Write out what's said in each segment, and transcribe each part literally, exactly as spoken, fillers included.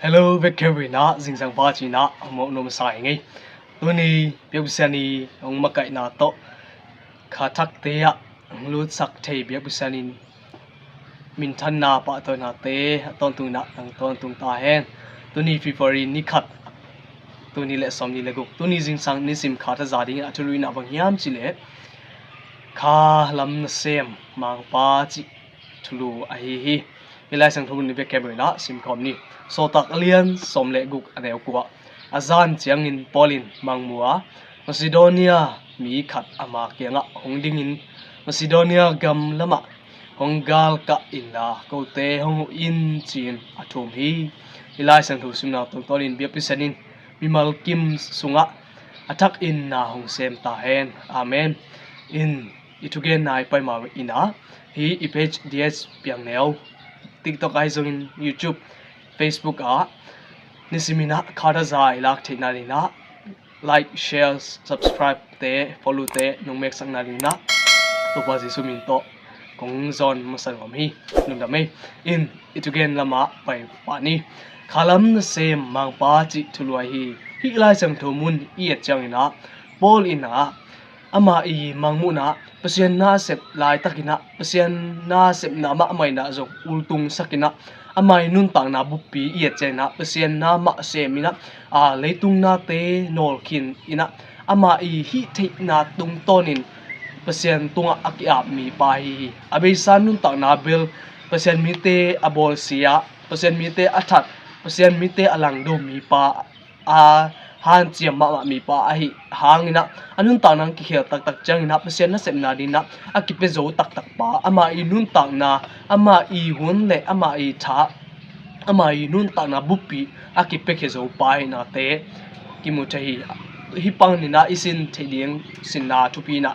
Hello, vekkhemrina zingzang pa cina mawh nuam sa ing ei. Tuni biakpisian i hong makaihna tawh kha thakte ah hong lutsak thei biakpisian in minthanna pahtawinate a tawntungna nang tawntung ta hen. Tuni February ni khat, tuni le sawm ni le guk, tuni zingsang nisim kha thaza dingin a thuluina bang hiam cileh kha lam nasem mangpa cih thulu ahi hi. Hih Lai Siangtho mun ni bek kemrina simkhawm ni. Sawltak a lian sawm le guk a neu kua. A zan ciangin Paul in mangmua Macedonia mi khat ama kiangah hong dingin Macedonia gam lamah hong galkah inla kote hong huh in ci-in a thum hi. Hih Lai Siangtho simna tungtawnin biakpisian in mimal kim sungah a thakinna hong sem ta hen. Amen. In i thugenna i paima inah hih i page D H Piangneu TikTok ahi zongin YouTube, Facebook ah nisiminah kha thaza i lak theihna dinah like, share, subscribe te, follow te nong meksakna dinah Topa Jesu min tawh kong zawn masa nuam hi. Lungdam ei. In i thugen lamah pai pah ni. Kha lam nasem mangpa cih thulu ahi hi. Hih Lai Siangtho mun i et cianginah Paul inah ama i mangmuhna Pasian nasep laitakinah Pasian nasepna mahmah inah zong ultungsakinah ama i nuntakna buppi i et cianginah Pasian na mah seminah a leitung nate nawlkhin inah ama i hih theihna tungtawnin Pasian tungah a ki-ap mipa hi hi. A beisa nuntakna bel Pasian mite a bawlsia, Pasian mite a that, Pasian mite a langdo mipa, a hanciam mahmah mipa ahi hanginah a nuntakna kikhel taktak cianginah Pasian nasepna dinah a kipia zo taktak pa, ama i nuntakna, ama i hun le ama i tha, ama i nuntakna buppi a kipiakhia zo pa hinate kimu thei hi. Hih pang ninah i sin theih ding sinna thupi inah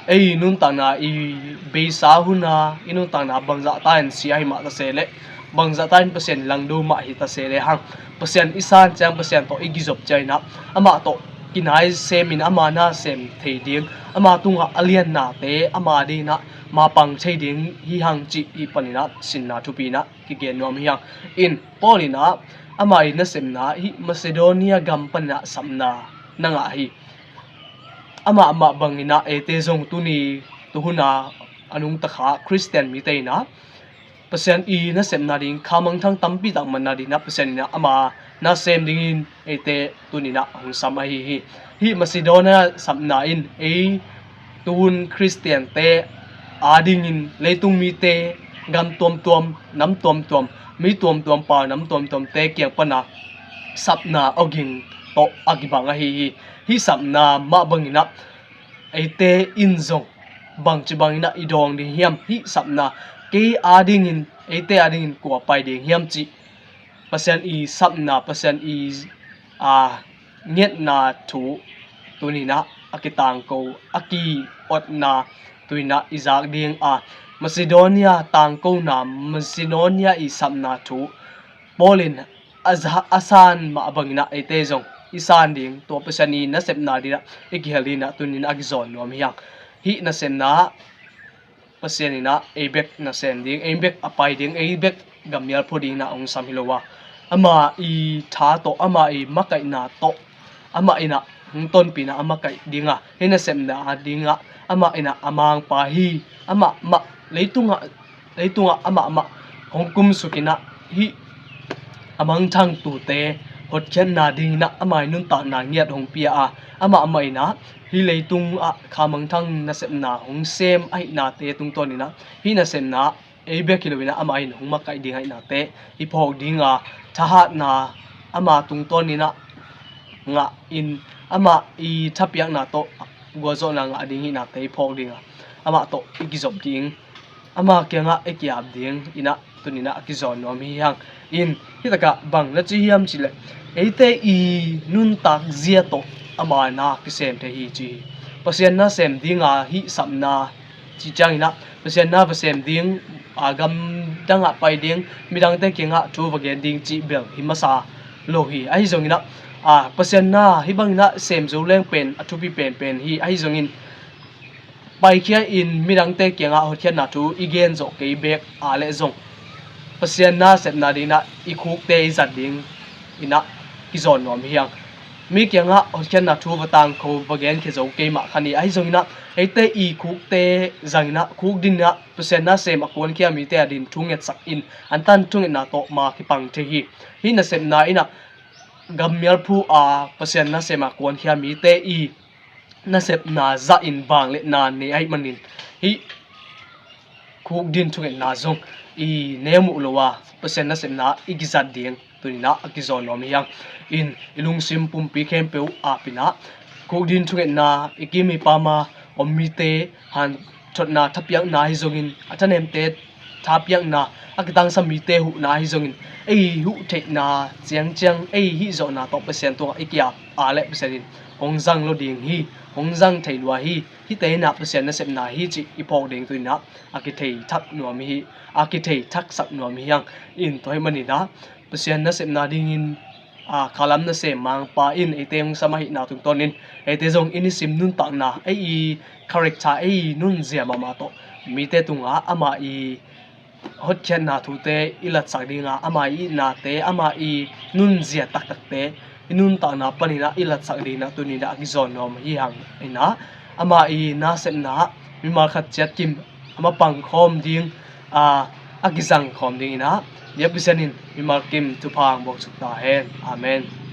ei nuntakna i beisa huna i nuntakna bangzah ta in si ahi mah ta se leh bangzah ta in Pasian langdo mah hi ta se leh hang Pasian i san ciang Pasian tawh i gizop cianginah amah tawh kinai semin ama nasem thei ding, ama tungah a liannate ama dinah mapang thei ding hi hang cih hih paninah sinna thupi inah kigen nuam hi hang. In Paul inah ama i nasepna hih Macedonia gam paninah sapna na ngah hi. Amah mah banginah eite zong tuni tuhuna a nungtakha Khristian mite inah Pasian i nasepna ding kha mangthang tampi tak manna dinah Pasian inah ama nasem dingin eite tuninah hong sam ahi hi. Hih Macedonia sapna in ei tuhun Khristiante adingin leitung mite gam tuamtuam, nam tuamtuam, mi tuamtuam pa nam tuamtuamte kiang pana sapna awging tawh a kibang ahi hi. Hih sapna mah banginah eite in zong bangci banginah i dawng ding hiam? Hih sapna kei adingin, eite adingin kua pai ding hiam cih Pasian i sapna, Pasian i a ngetna thu tuninah a kitangko, a ki-otna tuninah i zak ding a, Macedonia tangkona, Macedonia i sapna thu Paul in a za-, a san mah banginah eite zong i san ding, tua Pasian i nasepna dinah i kihel dinah tuninah a kizawn nuam hi hang. Hih nasepna Pasian inah ei bek nasem ding, ei bek a pai ding, ei bek gammial phu dinginah hong sam hi lo a, ama i tha tawh, ama i makaihna tawh amah inah hong tonpinah a makaih dinga, hih nasepna dingah amah inah a mangpa hi. Amah mah leitungah, leitungah amah mah hong kumsukinah hih a mangthang tute hotkhiatna dinginah ama i nuntakna ngiat hong pia a, amah mah inah hih leitungah kha mangthang nasepna hong sem ahihnate tungtawninah hih nasepna ei bek hi loinah amah in hong makaih ding ahihnate i phawk dinga, thahatna ama tungtawninah ngah in, amah i thapiakna tawh gualzawhna ngah ding hihnate i phawk dinga, amah tawh i kizop ding, ama kiangah i ki-ap ding inah tuninah a kizawn nuam hi hang. In hih takah bang na ci hiam cileh eite i nuntak zia tawh ama na kisem thei hi ci hi. Pasian nasem dinga hih sapna ci cianginah Pasian na va sem ding, a, gamdangah pai ding, midangte kiangah thu va gen ding cih bel hi masa lo hi. Ahi zonginah, a, Pasian na hih banginah sem zo leng pen a thupi penpen hi. Ahi zongin paikhia in midangte kiangah hotkhiatna thu i gen zawh kei bek a leh zong Pasian nasepna dinginah i khukte i zat ding in ah kizawn nuam hi hang. Mi kiangah hotkhiatna thu va tangko va genkhia zo keimah kha ni. Ahi zongin ah eite i khukte zangin ah khuk din in ah Pasian nasem a kuankhia mite adingin thu ngetsak in, antan thungetna tawh ma kipang thei hi. Hih nasepna in ah gammial phu a Pasian nasem a kuankhia mite i nasepna zahin vangliatna nei ahih manin hih khuk din thungetna zong i neu muh lo a Pasian nasepna i kizat ding tuni in ah a kizawn nuam hi hang. In i lungsim pumpi khempeuh aap in ah khuk din thungetna i kim i pam a om mite hanthotna thapiakna hi zongin, a thanemte thapiakna, a kitangsam mite huhna hi zongin, ei huh theihna ciangciang ei hih zawhna tawh Pasian tungah i ki-ap a leh Pasian in hong zang lo ding hi, hong zang thei lua hi. Hihte in ah Pasian nasepna hi cih i phawk ding tuni in ah a kithei thak nuam hi, a kithei thaksak nuam hi hang. In tua ahih manin ah Pasian nasepna dingin a khalam nasem Mangpa in eite hong sam ahihna tungtawnin eite zong i nisim nuntakna, ei i character, ei i nunzia mahmah tawh mite tungah ama i hotkhiatna thute i latsak ding a, ama i itnate, ama i nunzia taktakte i nuntakna panin ah i latsak dingin ah tuni in ah a kizawn nuam hi hang. In ah ama i nasepna ah mimal khat ciat kim a mapang khawm ding, a, a kizang khawm dingin ah biak Pasian in mimal kim thupha hong buaksuk ta hen. Amen.